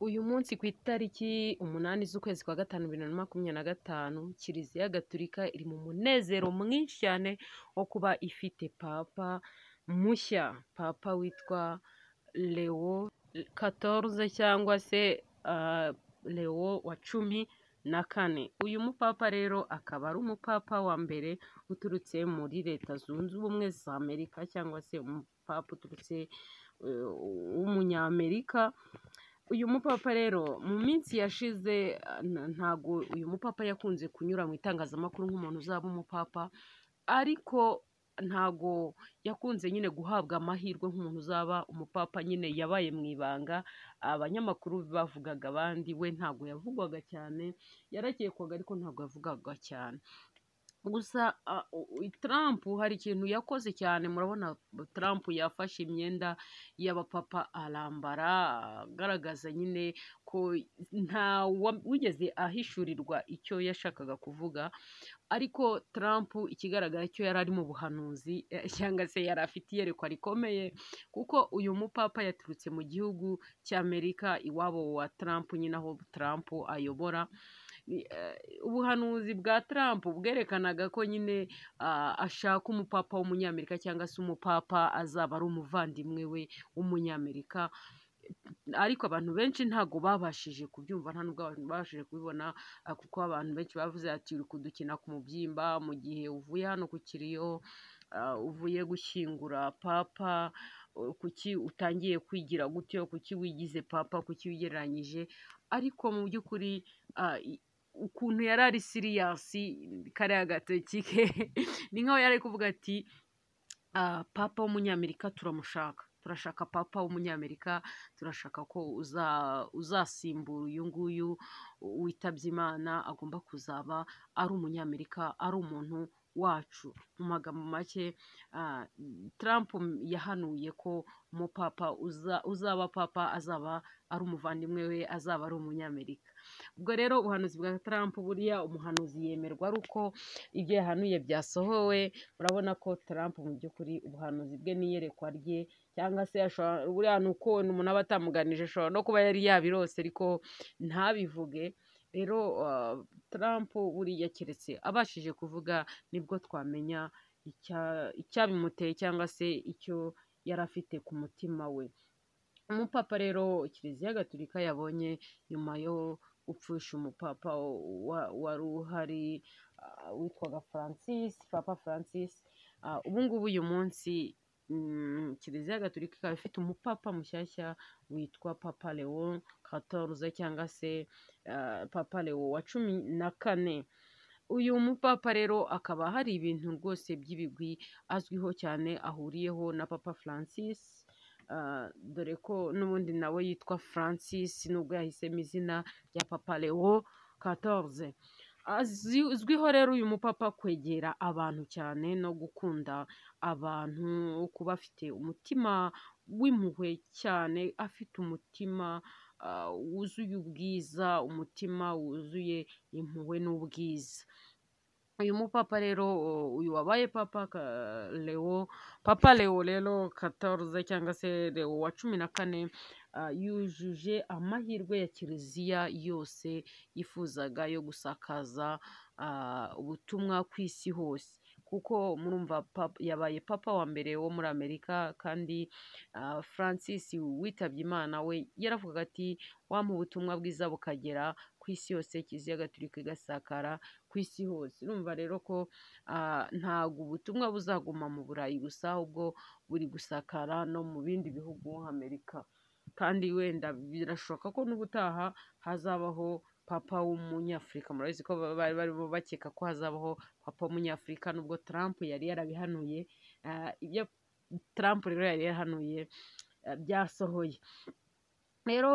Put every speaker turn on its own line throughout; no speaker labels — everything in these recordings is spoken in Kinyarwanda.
Uyu munsi ku itariki 8 z'ukwezi kwa 5 2025, Kiliziya Gatolika iri mu munezero mwinshi cyane wo kuba ifite papa mushya, papa witwa Leo XIV cyangwa se Leo wa 14. Uyu mupapa rero akaba ari umupapa wa mbere uturutse muri Leta Zunze Ubumwe za Amerika cyangwa se umupapa uturutse w'umunyamerika. Uyu mupapa rero mu minsi yashize ntago uyu mupapa yakunze kunyura mu itangazamakuru nk'umuntu uzaba umupapa, ariko ntago yakunze nyine guhabwa amahirwe nk'umuntu uzaba umupapa, nyine yabaye mu ibanga, abanyamakuru bavugaga abandi, we ntago yavugwaga cyane, yarakekwaga ariko ntago yavugaga cyane. Gusa Trump hari ikintu yakoze cyane, murabona Trump yafashe imyenda y'abapapa arambara, agaragaza nyine ko nta wigeze ahishurirwa icyo yashakaga kuvuga, ariko Trump ikigaragara cyo yari ari mu buhanuzi cyangwa se yari afite iyerekwa rikomeye, kuko uyu mupapa yaturutse mu gihugu cy'Amerika, iwabo wa Trump nyine aho Trump ayobora. Ubuhanuzi bwa Trump bwerekanaga ko nyine ashaka umupapa w'umunyamerika cyangwa se umupapa azaba ari umuvandimwe we w'umunyamerika, ariko abantu benshi ntago babashije kubyumva, nta nubwo abantu babashije kubibona, kuko abantu benshi bavuze ati uri kudukina ku mubyimba mu gihe uvuye hano ku kiriyo, uvuye gushyingura papa, kuki utangiye kwigira gutyo, kuki wigize papa, kuki wigereranyije, ariko mu by'ukuri ukuntu yari ari siriyasi kariya gatoki ke ni nkaho yari ari kuvuga ati papa w'umunyamerika turamushaka, turashaka papa w'umunyamerika, turashaka ko uzasimbura uyu nguyu witabye Imana, agomba kuzaba ari umunyamerika, ari umuntu wacu. Mu magambo make Trump yahanuye ko umupapa uzaba papa azaba ari umuvandimwe we, azaba ari umunyamerika. Ubwo rero ubuhanuzi bwa Trump, buriya umuhanuzi yemerwa ari uko ibyo yahanuye byasohowe. Murabona ko Trump mu by'ukuri ubuhanuzi bwe n'iyerekwa rye, cyangwa se buriya ni uko umuntu aba atamuganije, ashobora no kuba yari yabirose ariko ntabivuge. Rero Trump buriya keretse abashije kuvuga nibwo twamenya icyabimuteye cyangwa se icyo yari afite ku mutima we. Umupapa rero Kiliziya Gatolika yabonye nyuma yo gupfusha umupapa wari uhari witwaga Francis, Papa Francis. Ubu ngubu uyu munsi Kiliziya Gatolika ikaba ifite umupapa mushyashya witwa Papa Leo XIV cyangwa se Papa Leo wa 14. Uyu mupapa rero akaba hari ibintu rwose by'ibigwi azwiho cyane ahuriyeho na Papa Francis, dore ko n'ubundi nawe yitwa Francis nubwo yahisemo izina rya Papa Leo XIV. Azwiho rero uyu mupapa kwegera abantu cyane no gukunda abantu, kuba afite umutima w'impuhwe cyane, afite umutima wuzuye ubwiza, umutima wuzuye impuhwe n'ubwiza. Uyu mupapa rero uyu wabaye papa Leo, Papa Leo rero XIV cyangwa se Leo wa 14, yujuje amahirwe ya Kiliziya yose yifuzaga yo gusakaza ubutumwa ku isi hose, kuko murumva yabaye papa wa mbere wo muri Amerika, kandi Francis witabye Imana we yaravugaga ati wampa ubutumwa bwiza bukagera ku isi yose, Kiliziya Gatolika igasakara ku isi hose. Urumva rero ko ntago ubutumwa buzaguma mu Burayi gusa, ahubwo buri gusakara no mu bindi bihugu nk'Amerika, kandi wenda birashoboka ko n'ubutaha hazabaho papa w'umunyafurika. Murabizi ko bari barimo bakeka ko hazabaho papa w'umunyafurika, nubwo Trump yari yarabihanuye. Ibyo Trump rero yari yarahanuye byasohoye. Rero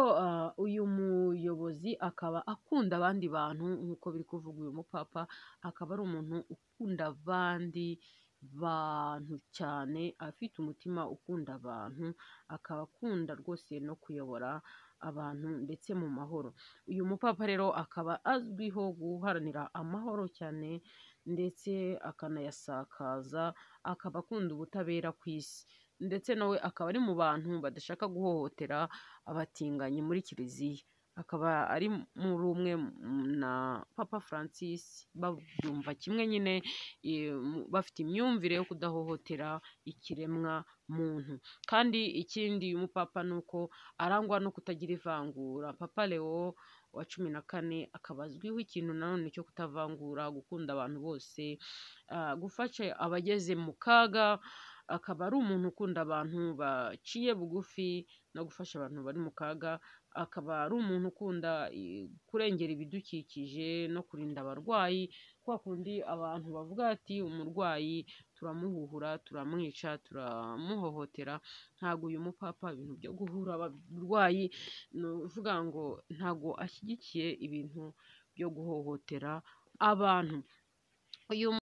uyu muyobozi akaba akunda abandi bantu nk'uko biri kuvuga, uyu mupapa akaba ari umuntu ukunda abandi bantu cyane, afite umutima ukunda abantu, akaba akunda rwose no kuyobora abantu ndetse mu mahoro. Uyu mupapa rero akaba azwiho guharanira amahoro cyane ndetse akanayasakaza, akaba akunda ubutabera ku isi. ndetse nawe akaba ari mu bantu badashaka guhohotera abatinganyi muri kiliziya, akaba ari muri umwe na Papa Francis babyumva kimwe nyine, bafite imyumvire yo kudahohotera ikiremwa muntu. Kandi ikindi uyu mupapa ni uko arangwa no kutagira ivangura. Papa Leo wa 14 akaba azwiho ikintu nanone cyo kutavangura, gukunda abantu bose, gufasha abageze mu kaga, akaba ari umuntu ukunda abantu baciye bugufi no gufasha abantu bari mu kaga, akaba ari umuntu ukunda kurengera ibidukikije no kurinda abarwayi, kwa kundi abantu bavuga ati umurwayi turamuhuhura, turamwica, turamuhohotera, ntabwo uyu mupapa ibintu byo guhura abarwayi, ni ukuvuga ngo ntabwo ashyigikiye ibintu byo guhohotera abantu. Uyu